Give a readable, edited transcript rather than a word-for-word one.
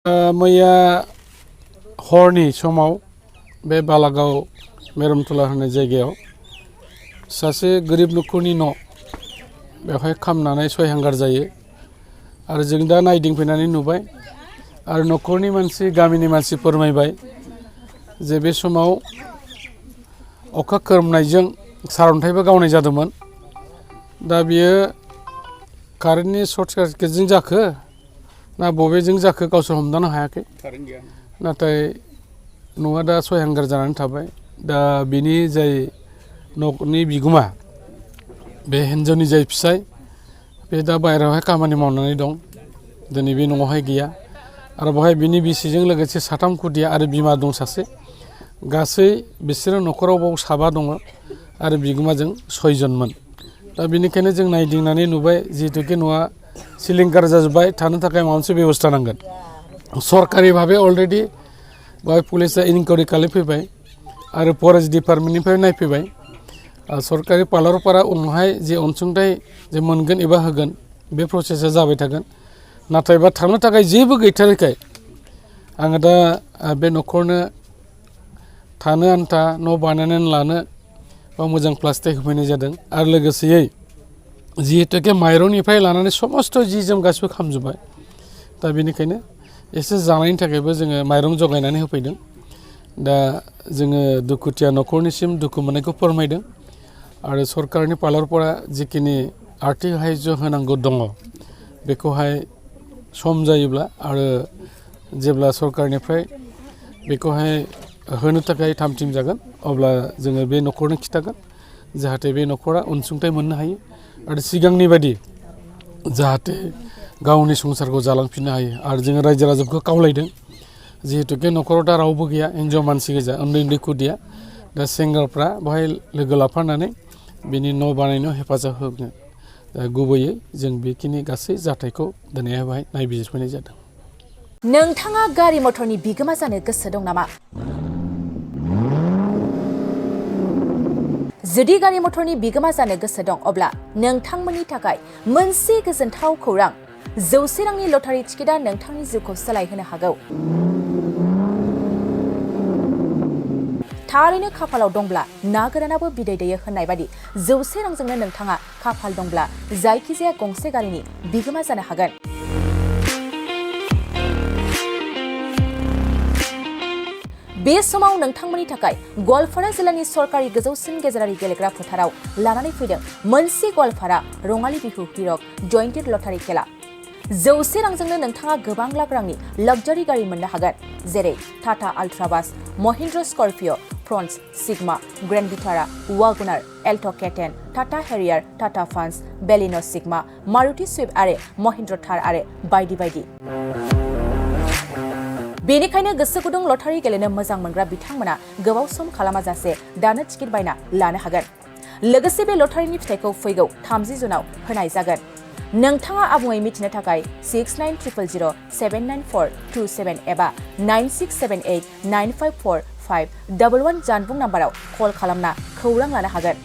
मैया हरनि समाव बे बालागाव मेरमतला होननाय जायगायाव सासे गोरिब नखरनि न' बेवहाय खामनानै सयहांगार जायो आरो जों दा नायदिंफैनानै नुबाय आरो नखरनि मानसि गामिनि मानसि फोरमायबाय जे बे समाव अखा खोरोमनायजों सारअन्थाइबो गावनाय जादोंमोन। दा बियो कारेन्टनि सर्ट सार्किटजों जाखो ना बबेजों जाखो गावसोर हमदांनो हायाखै, नाथाय न'आ दा सयहांगार जानानै थाबाय। दा बिनि जाय न'नि बिगोमा बे हिन्जावनि जाय फिसाय बे दा बाहेरायावहाय खामानि मावनानै दं, दिनै बे न'आवहाय गैया आरो बेवहाय बिनि बिसिजों लोगोसे साथाम खुदिया आरो बिमा दं सासे, गासै बिसोरो न'खराव बाव साबा दङ आरो बिगोमाजों सयजनमोन। दा बेनिखायनो जों नायदिंनानै नुबाय जिहेतुके न'आ सिलिंखार जाजोब्बाय, थानो थाखाय माबा मोनसे बेबस्था नांगोन। सरकारि भाबे अलरेडि बेवहाय पुलिसा इनकुवारि खालामफैबाय आरो फरेस्ट डिपार्टमेन्टनिफ्राय नायफैबाय। सरकारि पालारफोरा उनावहाय जे अनसुंथाइ जे मोनगोन एबा होगोन बे प्रसेसा जाबाय थागोन। नाथायबा थानो थाखाय जेबो गैथारैखाय आङो दा बे न'खरनो थानो आन्था न' बानायनानै लानो बा मोजां प्लास्टिक होफैनाय जादों आरो लोगोसेयै जिहेतुके माइरंनिफ्राय लानानै समस्त जि जोम गासिबो खामजोब्बाय। दा बेनिखायनो एसे जानायनि थाखायबो जोङो माइरं जगायनानै होफैदों। दा जोङो दुखुथिया न'खरनिसिम दुखु मोननायखौ फोरमायदों आरो सरकारनि पालारफोरा जिखिनि आर्थिक साहाय्य होनांगौ दङ बेखौहाय सम जायोब्ला आरो जेब्ला सरकारनिफ्राय बेखौहाय होनो थाखाय थामथिम जागोन अब्ला जोङो बे न'खरनो खिथागोन जाहाथे बे न'खरा अनसुंथाइ मोननो हायो आरो सिगांनि बायदि जाहाथे गावनि संसारखौ जालांफिननो हायो। आरो जोङो रायजो राजाखौ खावलायदों जिहेतुके न'खराव दा रावबो गैया, हिन्जाव मानसि गोजा, उन्दै उन्दै खुदिया, दा सेंग्राफ्रा बेवहाय लोगो लाफानानै बिनि न' बानायनायाव हेफाजाब होगोन। गुबैयै जों बेखिनि गासै जाथायखौ दिनैहाय बेवहाय नायबिजिरफैनाय जादों। नोंथाङा गारि मथरनि बिगोमा जानो गोसो दं नामा? जुदि गारि मथरनि बिगोमा जानो गोसो दं अब्ला नोंथांमोननि थाखाय मोनसे गोजोनथाव खौरां, 100 रांनि लटारि टिकेटआ नोंथांनि जिउखौ सोलायहोनो हागौ। थारैनो खाफालाव दंब्ला ना गोरानाबो बिदै दैयो होननाय बादि 100 रांजोंनो नोंथाङा खाफाल दंब्ला जायखिजाया गंसे गारिनि बिगोमा जानो हागोन। बे समाव नोंथांमोननि थाखाय गवालपारा जिल्लानि सरकारि गोजौसिन गेजेरारि गेलेग्रा फोथाराव लानानै फैदों मोनसे गवालपारा रङाली बिहु हिरक जयन्तीर लटारि खेला। 100 रांजोंनो नोंथाङा गोबां लाख रांनि लाक्जारि गारि मोननो हागोन, जेरै Tata Ultra bus, Mahindra Scorpio, Fronx, Sigma, Grand Vitara, WagonR, Alto' K ten, Tata Harrier, Tata Punch, Baleno' Sigma, Maruti Swift आरो महिन्द्र थार आरो बायदि बायदि। बेनिखायनो गोसो गुदुं लटारि गेलेनो मोजां मोनग्रा बिथांमोना गोबाव सम खालामाजासे दानो टिकेट बायना लानो हागोन। लोगोसे बे लटारिनि फिथाइखौ फैगौ 30 जुनाव होनाय जागोन। नोंथाङा आबुङै मिथिनो थाखाय 6900079427 एबा 9678954511 जानबुं नाम्बाराव कल खालामना खौरां लानो हागोन।